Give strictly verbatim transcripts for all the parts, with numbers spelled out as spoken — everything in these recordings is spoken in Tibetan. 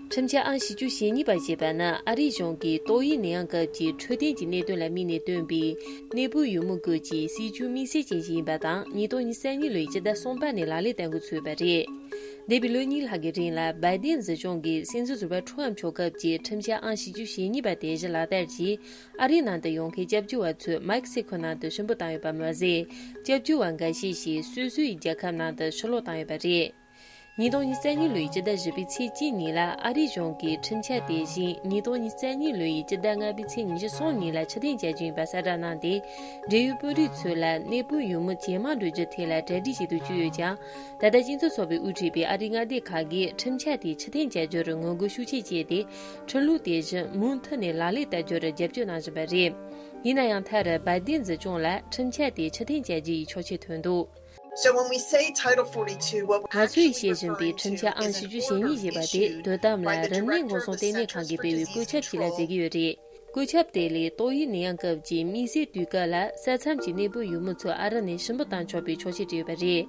ཁྲིམས་འཆར་ཨང་བཞི་བཅུ་ཞེ་གཉིས་པ་ཞེས་པ་ནི་ཨ་རིའི་གཞུང་གིས་ཏོག་དབྱིབས་ནད་ཡམས་སྐབས་ཀྱི་འཕྲོད་བསྟེན་གྱི་གནད་དོན་ལ་དམིགས་ནས་བཏོན་པའི་གནས་སྤོས་ཡོལ་མོ་སྐོར་གྱི་སྲིད་ཇུས་དམིགས་བསལ་ཅན་ཞིག་ཡིན་པ་དང་། ཉིས་སྟོང་ཉི་ཤུ་རྩ་གཉིས་ལོའི་སྤྱི་ཟླ་གསུམ་པ་ནས་ལག་ལེན་བསྟར་འགོ་ཚུགས་པ་རེད། འདས་པའི་ལོ་གཉིས་ལྷག་གི་རིང་ལ་བའི་ཏིན་སྲིད་གཞུང་གིས་སྲིད་འཛིན་ཟུར་པ་ཁྲུའམ་མཆོག་སྐབས་ཀྱི་ཁྲིམས་འཆར་ཨང་བཞི་བཅུ་ཞེ་གཉིས་པ་དེ་བཞིན་ལག་བསྟར་གྱིས། ཨ་རིའི་ནང་དུ་ཡོང་མཁན་སྐྱབས་བཅོལ་བ་ཚོ་མེག་སི་ཁོ་ནང་དུ་ཞུགས་འབུལ་བཏང་ཡོད་པ་མ་ཟད། སྐྱབས་བཅོལ་བ་འགའ་ཤས་ཤིག་སོ་སོའི་རྒྱལ་ཁབ་ནང་དུ་ཕྱིར་ལོག་བཏང་ཡོད་པ་རེད། ཉིས་སྟོང་ཉི་ཤུ་རྩ་གཉིས་ལོའི་སྤྱི་ཟླ་བཞི་པའི་ཚེས་གཅིག་ཉིན་ལ་ཨ་རིའི་གཞུང་གིས་ཁྲིམས་འཆར་དེ་བཞིན་ཉིས་སྟོང་ཉི་ཤུ་རྩ་གཉིས་ལོའི་སྤྱི་ཟླ་ལྔ་པའི་ཚེས་ཉི་ཤུ་གསུམ་ཉིན་ལ་ཕྱིར་འཐེན་བྱ་རྒྱུ་ཡིན་པ་གསལ་བསྒྲགས་གནང་སྟེ། འབྲེལ་ཡོད་དཔོན་རིགས་ཚོ་ལ་གནས་སྤོས་ཡོལ་མོ་ཇེ་མང་འགྲོ་རྒྱུ་ཐད་ལ་གྲ་སྒྲིག་བྱེད་དུ་བཅུག་ཡོད་ཀྱང་། ད་ལྟ་སྤྱི་ཚོགས་ཚོགས་པས་དབུ་ཁྲིད་པའི་ཨ་རིའི་མངའ་སྡེ་ཁག་གིས་ཁྲིམས་འཆར་དེ་ཕྱིར་འཐེན་བྱ་རྒྱུར་ངོ་རྒོལ་ཤུགས་ཆེ་བྱས་ཏེ། ཁྲིམས་ལུགས་དེ་བཞིན་མུ་མཐུད་ནས་ལག་ལེན་བསྟར་རྒྱུར་རྒྱབ་སྐྱོར་གནང་བཞིན་པ་རེད། ཡིན་ན་ཡང་། མཐར་བའི་ཏིན་སྲིད་གཞུང་ལ་ཁྲིམས་འཆར་དེ་ཕྱིར་འཐེན་བྱ་རྒྱུ་ཡི་ཆོག་མཆན་ཐོན་འདུག So when we say Title forty-two, what we're ང་ཚོས་བཤད་བཞིན་པའི་ཁྲིམས་འཆར་ཨང་བཞི་བཅུ་ཞེ་གཉིས་ཞེས་པ་དེ་དོ་དམ་ལ་རིམས་ནད་འགོག་སྲུང་ལྟེ་གནས་ཁང་གིས་སྤེལ་བའི་བཀོད་ཁྱབ་ཅིག་ལ་ཟེར་གྱི་ཡོད་རེད། བཀོད་ཁྱབ་དེ་ལས་ཏོག་དབྱིབས་ནད་ཡམས་སྐབས་ཀྱི་དམིགས་བསལ་དུས་སྐབས་ལ་ས་མཚམས་ཀྱི་གནས་སྤོས་ཡོལ་མོ་ཚོ་ཨ་རི་ནས་ཕྱིར་འབུད་བཏང་ཆོག་པའི་ཆོག་མཆན་སྤྲད་ཡོད་པ་རེད།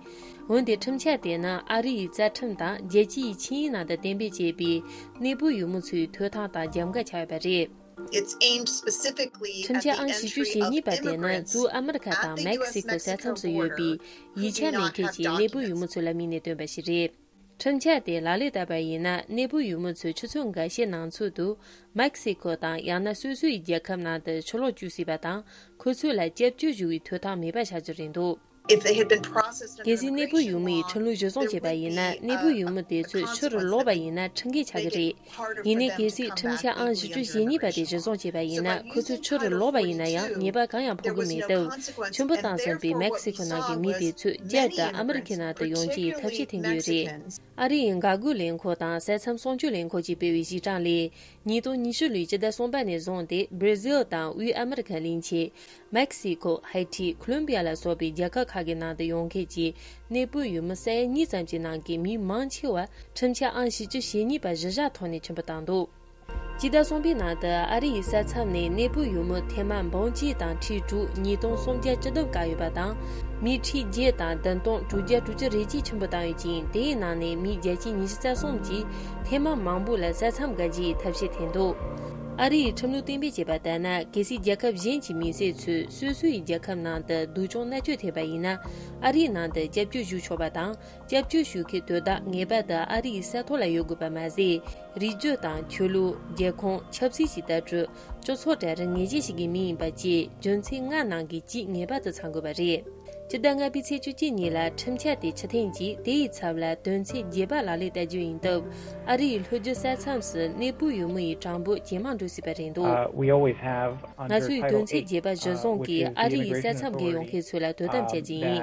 འོན་ཏེ་ཁྲིམས་འཆར་དེ་ནི་ཨ་རི་ཡི་རྩ་ཁྲིམས་དང་རྒྱལ་སྤྱི་ཡི་ཆིངས་ཡིག་ནང་དུ་གཏན་འབེབས་བྱས་པའི་གནས་སྤོས་ཡོལ་མོ་ཚོའི་ཐོབ་ཐང་དང་རྒྱབ་འགལ་ཆགས་ཡོད་པ་རེད། It's aimed specifically at the ཁྲིམས་འཆར་ཨང་བཞི་བཅུ་entry ཞེ་གཉིས་པ་དེ་ནི་གཙོ་བོ་ཨ་མི་རི་ཁ་དང་མེག་སི་ཁོ་ས་མཚམས་སུ་ཡོད་པའི་ཡིག་ཆ་མེད་མཁན་གྱི་གནས་སྤོས་ཡོལ་མོ་ཚོ་ལ་དམིགས་ནས་བཏོན་པ་ཞིག་རེད། ཁྲིམས་འཆར་དེ་ལག་ལེན་བསྟར་བ་ཡིན་ན། གནས་སྤོས་ཡོལ་མོ་ཚོས་ཆུ་ཚོད་འགའ་ཤས་ནང་ཚུད་དུ་མེག་སི་ཁོ་དང་ཡང་ན་སོ་སོའི་རྒྱལ་ཁབ་ནང་དུ་ཕྱིར་ལོག་བཅུག་སྲིད་པ་དང་། ཁོ་ཚོ་ལ་སྐྱབས་བཅོལ་ཞུ་བའི་ཐོབ་ཐང་མེད་པ་བྱ་རྒྱུ་རེད་འདུག If they had been processed under གལ་སྲིད་གནས་སྤོས་ཡོལ་མོ་ཡི་ཁྲིམས་ལུགས་གཞིར་བཟུང་བྱས་པ་ཡིན་ན། གནས་སྤོས་ཡོལ་མོ་དེ་ཚོས་ཕྱིར་ལོག་པ་ཡིན་ན་ཁྲིམས་འགལ་ཆགས་ཀྱི་རེད། ཡིན་ནའི་གལ་སྲིད་ཁྲིམས་འཆར་ཨང་བཞི་བཅུ་ཞེ་གཉིས་པ་དེ་གཞིར་བཟུང་བྱས་པ་ཡིན་ན། ཁོ་ཚོས་ཕྱིར་ལོག་པ་ཡིན་ན་ཡང་ཉེས་པ་གང་ཡང་ཕོག་གི་མེད་སྟབས། ཕྱིར་འབུད་བཏང་ཟིན་པའི་མེག་སི་ཁོ་ནང་གི་མི་དེ་ཚོས་བསྐྱར་དུ་ཨ་མི་རི་ཁའི་ནང་དུ་ཡོང་རྒྱུ་ཡི་ཐབས་ཤེས་འཐེན་གྱི་ཡོད་རེད། ཨ་རི་ཡི་འགག་སྒོའི་ལས་ཁུངས་དང་ས་མཚམས་སྲུང་སྐྱོབ་ལས་ཁུངས་ཀྱིས་སྤེལ་བའི་གཞི་གྲངས་ལས། ཉིས་སྟོང་ཉི་ཤུ་ལོའི་སྤྱི་ཟླ་གསུམ་པ་ནས་བཟུང་སྟེ། སྦྲ་ཟིལ་དང་དབུས་ཨ་མི་རི་ཁ་གླིང་ཆེན། མེག་སི་ཁོ། ཧའི་ཊི། ཁོ་ལོམ་བི་ཡ་ལ་སོགས་པའི་རྒྱལ་ཁབ་ཁག་གི་ནང་དུ་ཡོང་མཁན་གྱི་གནས་སྤོས་ཡུལ་མི་ས་ཡ་གཉིས་ཙམ་གྱི་ནང་གི་མི་མང་ཆེ་བ་ཁྲིམས་འཆར་ཨང་བཞི་བཅུ་ཞེ་གཉིས་པ་གཞིར་བཞག་ཐོག་ནས་ཁྲིམས་འབུལ་བཏང་འདུག་སྤྱི་ཟླ་གསུམ་པའི་ནང་དུ་ཨ་རི་ཡི་ས་མཚམས་ནས་གནས་སྤོས་ཡུལ་མི་ཐེངས་མ་འབུམ་གཅིག་དང་ཁྲི་དྲུག་ཉིས་སྟོང་སུམ་བརྒྱ་བཅུ་བདུན་བཀག་ཡོད་པ་དང་། མི་ཁྲི་བརྒྱད་དང་བདུན་སྟོང་དྲུག་བརྒྱ་དྲུག་ཅུ་རེ་གཅིག་ཁྲིམས་འབུལ་བཏང་ཡོད་ཅིང་། དེའི་ནང་ནས་མི་བརྒྱ་ཆ་ཉི་ཤུ་རྩ་གསུམ་གྱིས་ཐེངས་མ་མང་པོ་ལ་ས་མཚམས་བཀག་རྒྱུའི་ཐབས་ཤེས་འཐེན་འདུག་ཨ་རི་ཡི་ཁྲིམས་ལུགས་གཏན་འབེབས་བྱས་པ་ལྟར་ན། གལ་སྲིད་རྒྱལ་ཁབ་གཞན་གྱི་མི་སེར་ཚོས་སོ་སོ་ཡི་རྒྱལ་ཁབ་ནང་དུ་སྡུག་སྦྱོང་མནར་གཅོད་ཐེབས་པ་ཡིན་ན། ཨ་རིའི་ནང་དུ་སྐྱབས་བཅོལ་ཞུ་ཆོག་པ་དང་། སྐྱབས་བཅོལ་ཞུ་མཁན་དོ་བདག་ངེས་པར་དུ་ཨ་རི་ཡི་ས་ཐོག་ལ་ཡོད་དགོས་པ་མ་ཟད། རིགས་རྒྱུད་དང་ཆོས་ལུགས། རྒྱལ་ཁོངས། ཆབ་སྲིད་ཀྱི་ལྟ་གྲུབ། སྤྱི་ཚོགས་གྲལ་རིམ་ངེས་ཅན་ཞིག་གི་མི་ཡིན་པ་བཅས་རྒྱུ་མཚན་ལྔ་ནང་གི་གཅིག་ངེས་པར་དུ་ཚང་དགོས་པ་རེད། སྤྱི་ཟླ་ལྔ་པའི་ཚེས་བཅུ་གཅིག་ཉིན་ལ་ཁྲིམས་འཆར་དེ་ཕྱིར་འཐེན་གྱིས། དེ་ཡི་ཚབ་ལ་དོན་ཚན་བརྒྱད་པ་ལག་ལེན་བསྟར་རྒྱུ་ཡིན་སྟབས། ཨ་རི་ཡི་ལྷོ་རྒྱུད་ས་མཚམས་སུ་གནས་སྤོས་ཡུལ་མི་ཡི་གྲངས་འབོར་ཇེ་མང་འགྲོ་སྲིད་པ་རེད་འདུག Uh, we always have ང་ཚོས་དོན་ཚན་བརྒྱད་པ་གཞིར་བཟུང་གིས་ཨ་རི་ཡི་ས་མཚམས་བརྒལ་ཡོང་མཁན་ཚོ་ལ་དོ་དམ་བྱ་རྒྱུ་ཡིན།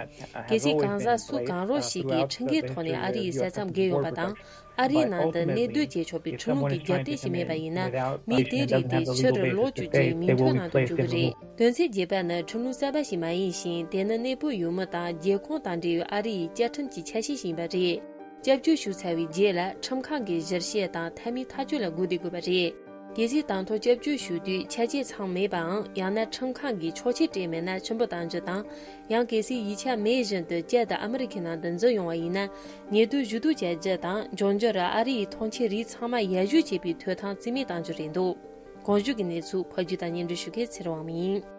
གལ་སྲིད་གང་ཟག་སུ་གང་རུང་ཞིག་གིས་ཁྲིམས་འགལ་ཐོག་ནས་ཨ་རི་ཡི་ས་མཚམས་བརྒལ་ཡོང་པ་དང་། ཨ་རིའི་ནང་དུ་གནས་སྡོད་བྱེད་ཆོག་པའི་ཁྲིམས་ལུགས་ཀྱི་རྒྱབ་རྟེན་ཞིག་མེད་པ་ཡིན་ན། མི་དེའི་རིགས་དེ་ཕྱིར་ལོག་བཅུག་རྒྱུའི་མིང་ཐོ་ནང་དུ་འཇུག་གི་རེད། དོན་ཚན་བརྒྱད་པ་ནི་ཁྲིམས་ལུགས་གསར་པ་ཞིག་མ་ཡིན་ཞིང་། དེ་ནི་གནས་སྤོས་ཡུལ་མི་དང་རྒྱལ་ཁོངས་དང་འབྲེལ་བའི་ཨ་རི་ཡི་བཅའ་ཁྲིམས་ཀྱི་ཆ་ཤས་ཤིག་ཡིན་པ་རེད། སྐྱབས་བཅོལ་ཞུ་ཚར་བའི་རྗེས་ལ་ཁྲིམས་ཁང་གི་གཞིར་བཤེར་དང་མཐའ་མའི་ཐག་གཅོད་ལ་སྒུག་བསྡད་དགོས་པ་རེད། གལ་སྲིད་དང་ཐོག་སྐྱབས་བཅོལ་ཞུ་དུས་ཆ་རྐྱེན་ཚང་མེད་པའམ། ཡང་ན་ཁྲིམས་ཁང་གིས་ཆོག་མཆན་སྤྲད་མེད་ན་ཕྱིར་འབུད་གཏང་རྒྱུ་དང་། ཡང་གལ་སྲིད་ཡིག་ཆ་མེད་བཞིན་དུ་བསྐྱར་དུ་ཨ་མི་རི་ཁའི་ནང་དུ་འཛུལ་ཡོང་བ་ཡིན་ན། ཉེས་དོན་ཞུ་གཏུག་བྱ་རྒྱུ་དང་། འབྱུང་འགྱུར་ཨ་རི་ཡི་ཐོངས་མཆན་རིགས་ཚང་མ་ཡར་ཞུ་བྱེད་པའི་ཐོབ་ཐང་རྩིས་མེད་གཏང་རྒྱུ་རེད་འདུག་གོང་ཞུས་ཀྱི་གནས་ཚུལ་ཕབ་སྒྱུར་དང་སྙན་སྒྲོན་ཞུ་མཁན་ཚེ་རིང་དབང་མོ་ཡིན།